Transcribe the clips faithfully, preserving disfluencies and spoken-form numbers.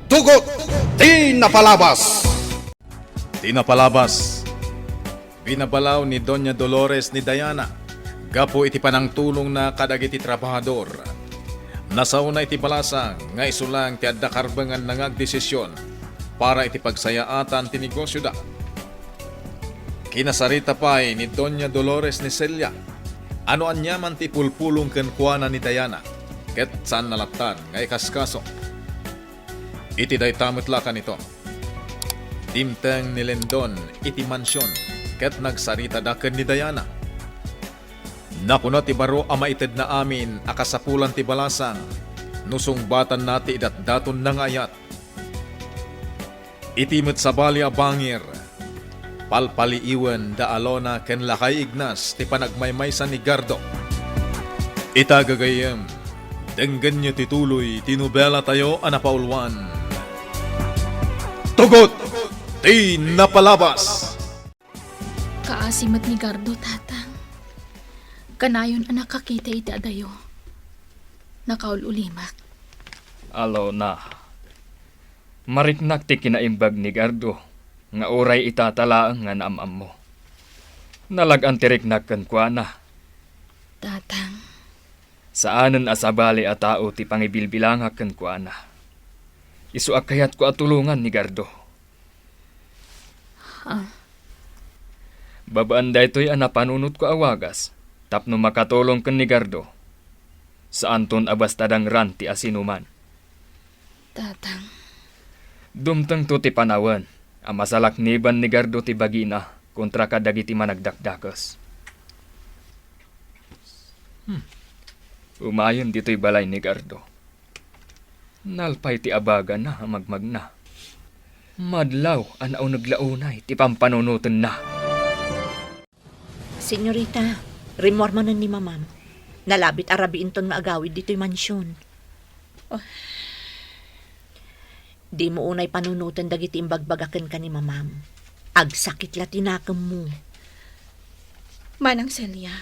Tugot ti napalabas. Ti napalabas. Binabalaw ni Doña Dolores ni Diana gapu iti panangtulongna kadagiti trabahador. Nasaona iti balasang nga isu lang ti adda karbenganna nga agdesisyon para iti pagsayaatan ti negosyoda. Kinasarita pay ni Doña Dolores ni Celia a no aniaman ti ipulpulong kenkuana ni Diana, ket saanna latta nga ikaskaso. Iti dayta met la kanito, dimteng ni Lindon iti mansion ket nagsaritada ken ni Diana. Nakuna ti baro a maitedna amin a kasapulan ti balasang no sungbatanna ti idatdatonna nga ayat. Iti met sabali a bangir, palpaliiwen da Alona ken Lakay Ignas ti panagmaymaysa ni Gardo. Ita gagayyem, denggenyo ti tuloy ti nobelatayo a napaulwan. Tugot ti napalabas! Kaasi met ni Gardo, Tatang. Kanayon a nakakita iti adayo. Nakaul-ulimek. Alona, mariknak ti kinaimbag ni Gardo nga uray itata laeng nga naam-ammo. Nalag-an ti riknak kenkuana. Tatang. Saanen a sabali a tao ti pangibilbilangak kenkuana. Isu a kayatko a tulongan ni Gardo. Ah. Babaen daytoy a napanunotko a wagas tapno makatulong ken ni Gardo. Saanton a basta dangran ti asinoman. Tatang. Dumtengto ti panawen a masalakniban ni Gardo ti bagina kontra kadagiti managdakdakes. Hmm. Umayen ditoy balay ni Gardo. Nalpay ti abagana a magmagna. Madlaw a nauneg la unay ti pampanunotenna. Senyorita, rimmuar manen ni Mamam. Nalabit a rabii inton nga agawid ditoy mansion. Oh. Dimo unay panunoten dagiti imbagbaga kenka ni Mamam. Agsakit la ti nakemmo. Manang Celia,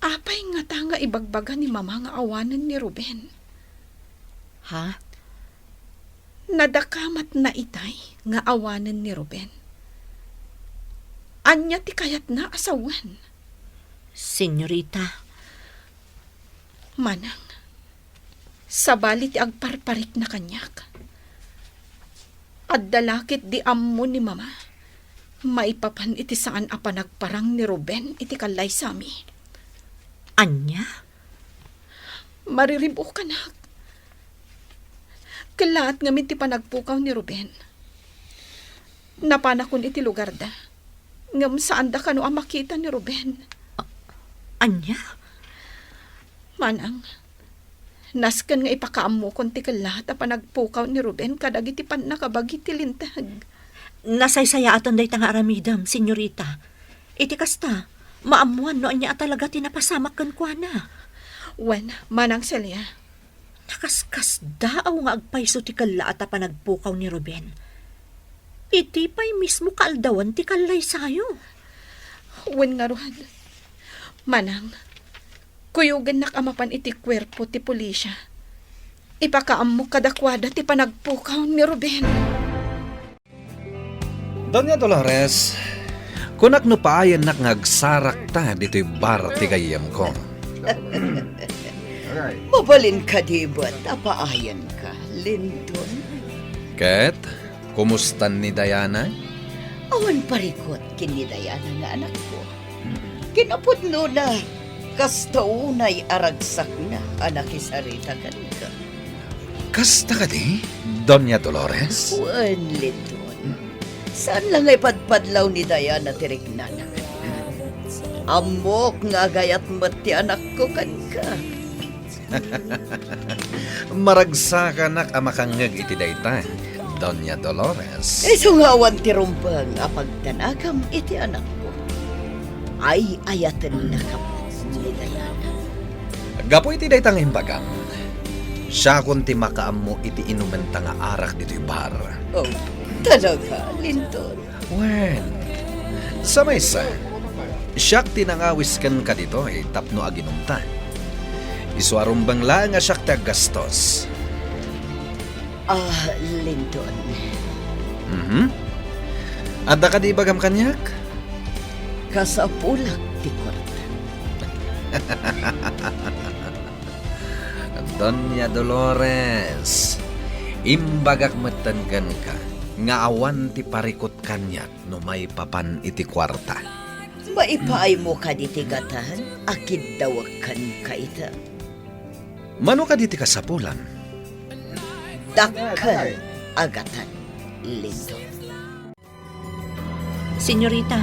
apay ngata nga ibagbaga ni Mama nga awanen ni Ruben? Ha? Nadakamatna itay nga awanen ni Ruben. Ania ti kayatna a sawen? Senyorita. Manang, sabali ti agparparikna kaniak. Adda la ketdi ammo ni Mama maipapan iti saan a panagparang ni Ruben iti kallaysami. Ania? Mariribukanak. Kellaat ngamin ti panagpukaw ni Ruben. Napanakon iti lugarda, ngem saanda kano a makita ni Ruben. A-, ania? Manang, nasken nga ipakaammokon ti kellaat a panagpukaw ni Ruben kadagiti pannakabagi ti linteg. Nasaysayaatan dayta nga aramidem, senyorita. Iti kasta, maammoan no ania a talaga ti napasamak kenkuana. Wen, Manang Celia. Nakaskasdaaw nga agpayso ti kellaat a panagpukaw ni Ruben. Iti pay mismo kaaldawan ti kallaysayo. Wen ngarud, Manang, kuyogennak a mapan iti kuerpo ti pulisya. Ipakaammok kadakuada ti panagpukaw ni Ruben. Doña Dolores, kunak no paayennak nga agsarakta ditoy bar ti gayyemko. Mabalin kadi met a paayenka, Lindon? Ket, kumustan ni Diana? Awan parikut ken ni Diana nga anakko. Kinapudnona, kasta unay a ragsakna a nakisarita kenka. Kasta kadi, Doña Dolores? Wen, Lindon. Saan la nga ipadpadlaw ni Diana ti riknana kenka. Ammok nga agayat met ti anakko kenka. Maragsakanak a makangngeg iti dayta, Doña Dolores. Isu nga awan ti rumbeng a pagdanagam iti anakko. Ay-ayatennak ni Diana. Gapu iti dayta nga imbagam, siakon ti makaammo iti inumenta nga arak ditoy bar. Oh, talaga, Lindon? Wen, sa maysa, siak ti nangawis kenka ditoy tapno aginumta. Isu a rumbeng laeng a siak ti aggastos. Ah, Lindon. Mhm. Adda kadi ibagam kaniak? Kasapulak ti kwarta. Doña Dolores, imbagak metten kenka nga awan ti parikut kaniak no maipapan iti kuarta. Maipaaymo kadi ti gatan a kiddawek kenka ita? Mano kadi ti kasapulan? Dakkel a gatan, Lindon. Senyorita,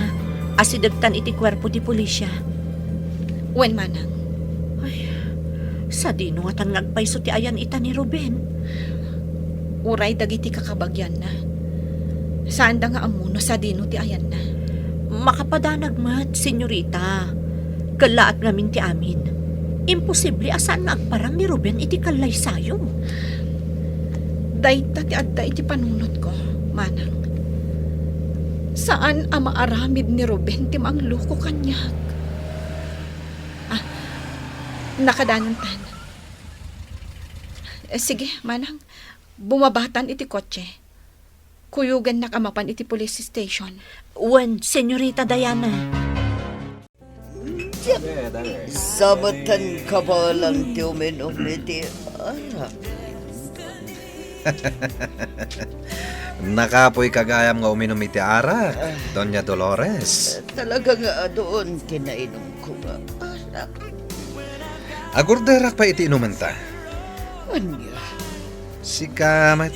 asidegtan iti kuerpo ti pulisya. Wen, manang. Ay, sadino ngatan nga agpayso ti ayan ita ni Ruben? Uray dagiti kakabagianna. Saanda nga ammo no sadino ti ayanna. Makapadanag met, senyorita. Kellaat ngamin ti amin. Imposible a saan nga agparang ni Ruben iti kallaysayo. Dayta ti adda iti panunotko, manang. Saan a maaramid ni Ruben ti mangloko kaniak. Ah, nakadanontan. Eh, sige, manang. Bumabatan iti kotse. Kuyogennak a mapan iti police station. Wen, Senyorita Diana. Sa metten kabaelan ti uminum iti arak. Nakapuy ka gayam nga uminum iti arak, Doña Dolores. Talaga nga adun ti nainumko nga arak. Agorderak pay iti inumenta. Ania? Sika met.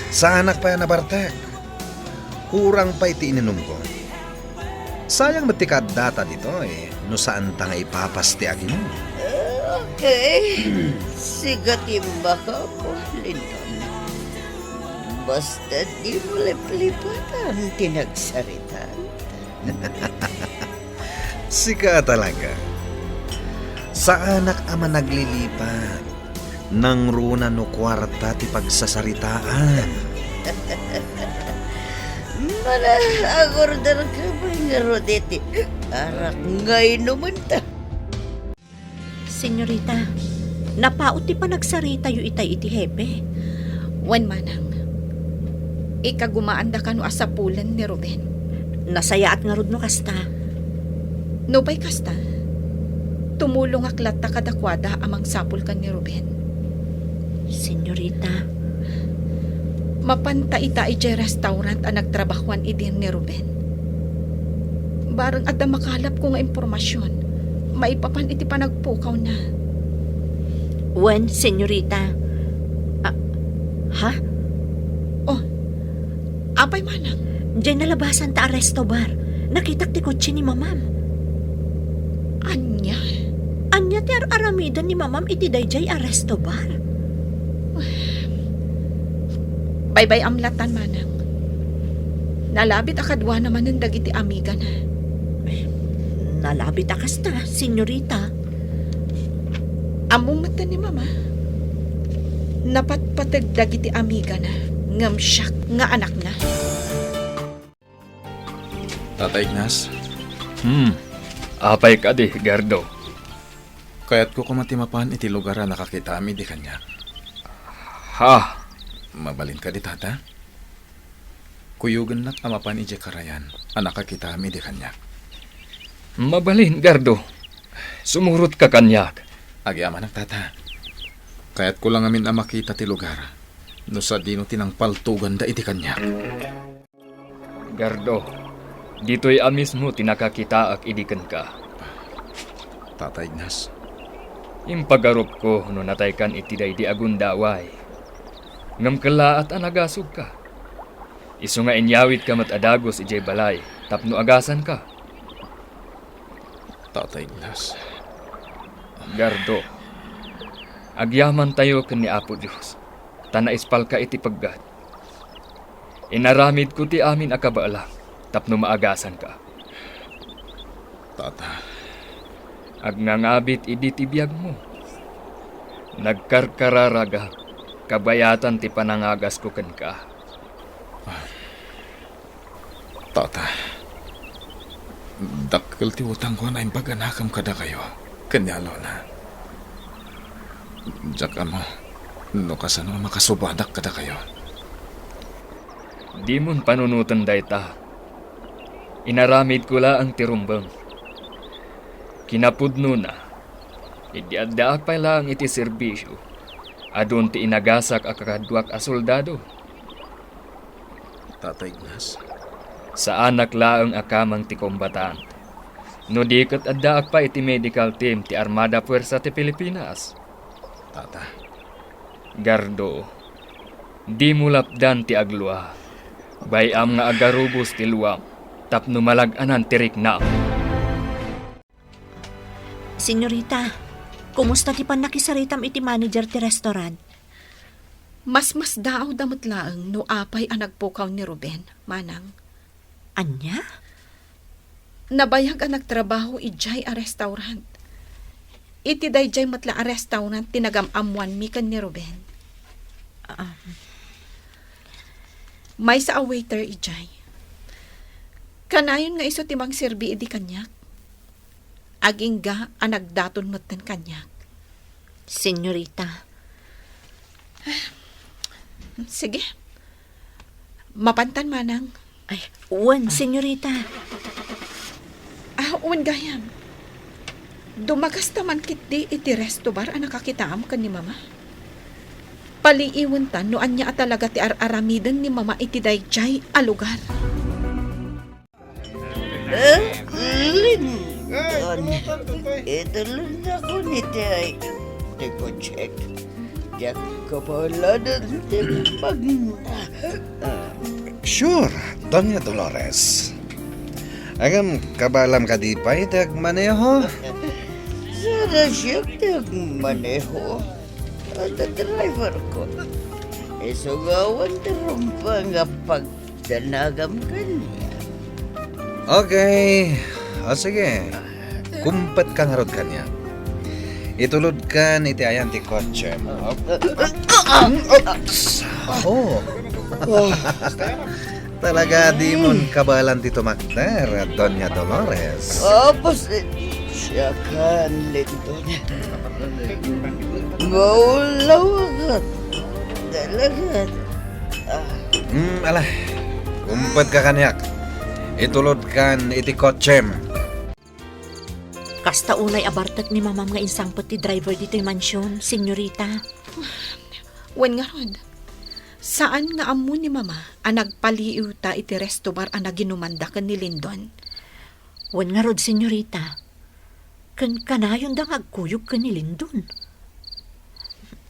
Saanak pay a nabartek. Kurang pay ti ininumko. Sayang met ti kaaddata ditoy no saanta nga ipapas ti agino. Okay. Sika ti imbakam, Lindon. Basta dimo liplipatan ti nagsarita. Sika talaga. Saanak a managlilipat. Nangruna no kuarta ti pagsasaritaan. Mana, agorder ka pay ngarud iti arak nga inumenta. Senyorita, napaut ti panagsaritayo itay iti hepe. Wen, manang. Ikagumaanda kano a sapulen ni Ruben. Nasayaat ngarud no kasta. Nupay kasta, tumulongak latta kadakuada a mangsapul ken ni Ruben. Senyorita. Mapanta ita idiay restaurant a nagtrabahoan idi ni Ruben. Bareng adda makalapko nga impormasion maipapan iti panagpukawna. Wen, senyorita. Ah, ha? Oh, apay manang? Diay nalabasanta a resto bar. Nakitak ti kotse ni mamam. Ania? Ania ti ar-aramiden ni mamam iti daydiay a resto bar? Baybay-am latan, manang. Nalabit a kaduana manen dagiti amigana. Nalabit a kasta, senyorita. Ammom met ni mama. Napatpateg dagiti amigana, ngem siak nga anakna. Tata Ignas? Hmm. Apay kadi, Gardo? Kayatko koma ti mapan iti lugar a nakakitaam idi kaniak. Ha? Mabalin kadi, Tata? Kuyogennak a mapan idiay karayan a nakakitaam idi kaniak. Mabalin, Gardo. Sumurotka kaniak. Agyamanak, Tata. Kayatko la ngamin a makita ti lugar no sadino ti nangpaltoganda idi kaniak. Gardo, ditoy a mismo ti nakakitaak idi kenka. Tata Ignas. Impagarupko no nataykan iti daydi a gundaway. Ngem kellaat a nagasugka. Isu nga inyawitka met a dagus idiay balay tapno agasanka. Tata Ignas. Gardo, agyamantayo ken ni Apo Dios, ta naispalka iti peggat. Inaramidko ti amin a kabaelam tapno maagasanka. Tata. Agngangabit idi ti biagmo. Nagkarkararagak kabayatan ti panangagasko kenka. Tata, dakkel ti utangko a naimbag a nakem kadakayo ken ni Alona. Diak ammo No kasano a makasubadak kadakayo? Dimon panunoten dayta. Inaramidko laeng ti rumbeng. Kinapudnona, idi addaak pay laeng iti serbisio, adun ti inagasak a kakaduak a soldado. Tata Ignas? Saanak laeng a kameng ti kombatant. No di ket addaak pay iti medical team ti Armada Puersa ti Pilipinas. Tata. Gardo, dimo lapdan ti aglua. Bay-am nga agarubos ti luam tapno malag-anan ti riknam. Senyorita, kumusta ti pannakisaritam iti manager ti restaurant? Masmasdaawda met laeng no apay a nagpukaw ni Ruben, manang. Ania? Nabayag a nagtrabaho idiay a restaurant. Iti daydiay met la a restaurant ti nagam-ammoanmi ken ni Ruben. Um. Maysa a waiter idiay. Kanayon nga isu ti mangserbi idi kaniak. Agingga a nagdaton metten kaniak. Senyorita. Sige. Mapantan, manang. Ay, wen, senyorita. Ah, wen gayam. Dumakasta man ketdi iti resto bar a nakakitaam ken ni Mama. Paliiwenta no ania a talaga ti ar-aramiden ni Mama iti daydiay a lugar. Eh, Lindon. Itulodakon iti, iti kotsek. Diak kapaladan ti pagna. Sure, Doña Dolores. Ngem, kabaelam kadi pay ti agmaneho? Saan a siak ti agmaneho. Adda driverko. Isu nga awan ti rumbeng a pag- Danagam kaniak. Okay. O sige. Kumpetka ngarud kaniak. Itulodkan iti ayan ti kotsem. Oops. Oh. Talaga dimon kabaelan ti tumakder, Doña Dolores. Opo, si-, siakan, Lindon. Maulawakan. Talaga. Hmm, ala. Kumpetka kaniak. Itulodkan iti kotsem. Kasta unay a bartek ni Mamam nga insangpet ti driver ditoy mansion, senyorita. Wen ngarud, saan nga ammo ni Mama a nagpaliiwta iti resto bar a naginumanda ken ni Lindon. Wen ngarud, senyorita, ken kanayonda nga agkuyog ken ni Lindon.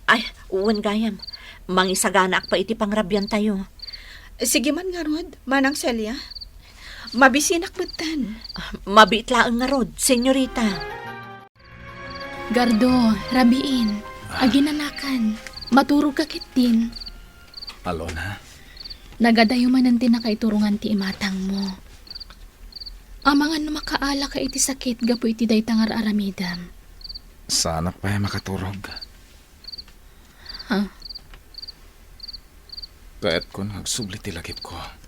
Ay, wen gayam. Mangisaganaak pay iti pangrabiantayo. Sige man ngarud, Manang Celia. Mabisinak metten. Ah, mabiit laeng ngarud, senyorita. Gardo, rabiin. Ah. Aginanakan. Maturogka ketdin. Alona? Nagadayo manen ti nakaiturongan ti imatangmo. Amangan no makaalaka iti sakit gapu iti dayta nga ar-aramidem. Saanak pay a makaturog. Ha? Kayatkon nga agsubli ti lagipko.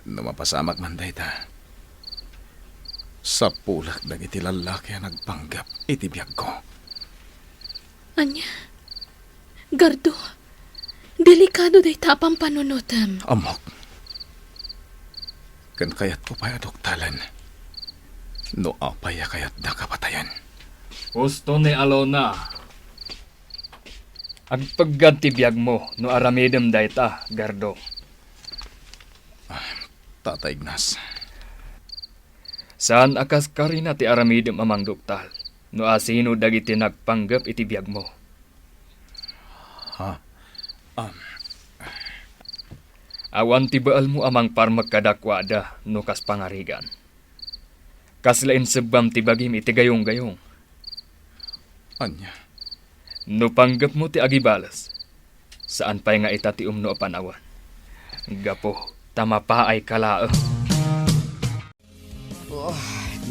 No mapasamak man dayta, sapulek dagiti lallaki a nagpanggep iti biagko. Ania? Gardo, delikado dayta a pampanunotem. Ammok. Ken kayatko pay a duktalen no apay a kayatda kapatayen. Husto ni Alona. Agpeggad ti biagmo no aramidem dayta, Gardo. Ah, Tata Ignas. Saan a kaskarina ti aramidem a mangduktal no asino dagiti nagpanggep iti biagmo. Ha? Um. Awan ti baalmo a mangparmek kadakuada no kas pangarigan. Kasla insebbam ti bagim iti gayunggayung. Ania? No panggepmo ti agibales, saan pay nga ita ti umno a panawen. Gapu ta mapaayka laeng. Oh,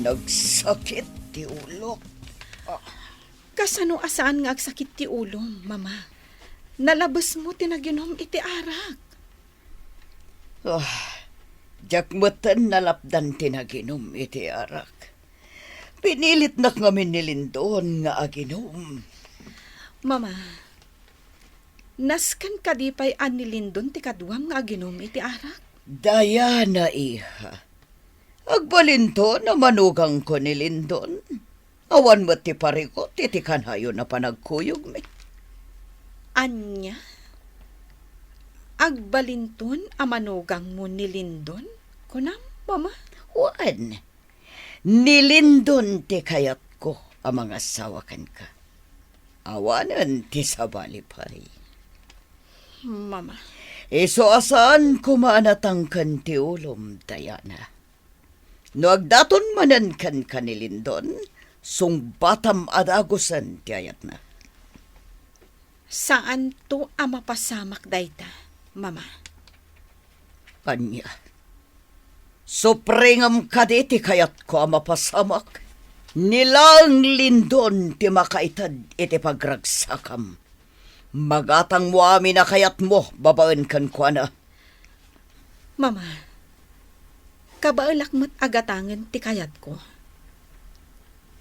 nagsakit ti ulok. Ah. Kasano a saan nga agsakit ti ulom, Mama? Nalabesmo ti naginom iti arak. Ah, diak metten nalapdan ti naginom iti arak. Pinilitnak ngamin ni Lindon nga aginom. Mama, nasken kadi pay a ni Lindon ti kaduam nga aginum iti arak? Diana, iha. Agbalinton a manugangko ni Lindon. Awan met ti parigot iti kanayon a panagkuyogmi. Ania? Agbalinton a manugangmo ni Lindon? Kunam, Mama? Wen, ni Lindon ti kayatko a mangasawa kenka. Awanen ti sabali pay. Mama. Isu a saan koma a natangken ti ulom, Diana. No agdaton manen kenka ni Lindon, sungbatam a dagusen ti ayatna. Saanto a mapasamak dayta, Mama. Ania? Supringem kadi ti kayatko a mapasamak? Ni laeng Lindon ti makaited iti pagragsakam. Magatangmo amin a kayatmo babaen kenkuana. Mama, kabaelak met a gatangen ti kayatko.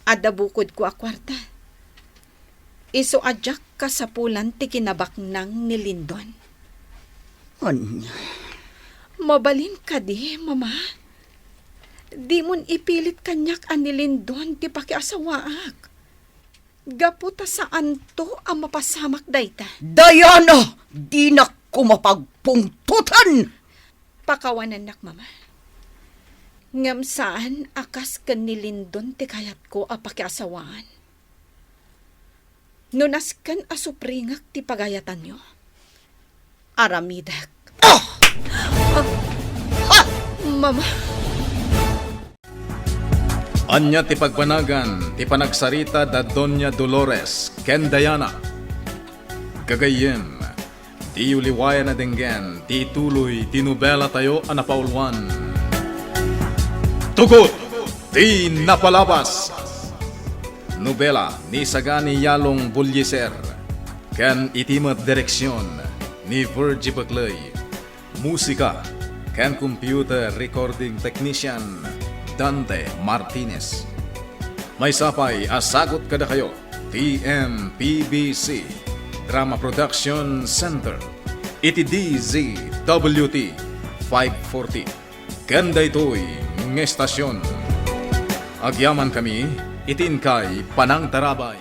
Adda bukodko a kuarta. Isu a diak kasapulan ti kinabaknang ni Lindon. Ania? Mabalin kadi, Mama? Dimon ipilit kaniak a ni Lindon ti pakiasawaak. Gapu ta saanto a mapasamak dayta. Diana, dinak koma pagpungtotan! Pakawanennak, Mama. Ngem saan a kas ken ni Lindon ti kayatko a pakiasawaan. No nasken a supringek ti pagayatanyo, aramidek. Ah! Ah! Ah! Mama. Ania ti pagbanagan ti panagsarita da Doña Dolores ken Diana? Gagayyem, diyo liwayan a denggen ti ituloy ti nobelatayo a napauluan, Tugot ti Napalabas. Nobela ni Sagani Yalong Bullieser ken iti met direksion ni Virgie Becley. Musika ken computer recording technician, Dante Martinez. Maysa pay a sagut kadakayo ti M P B C Drama Production Center iti D Z W T five forty. Ken daytoy nga estasion, agyamankami iti inkay panangtarabay.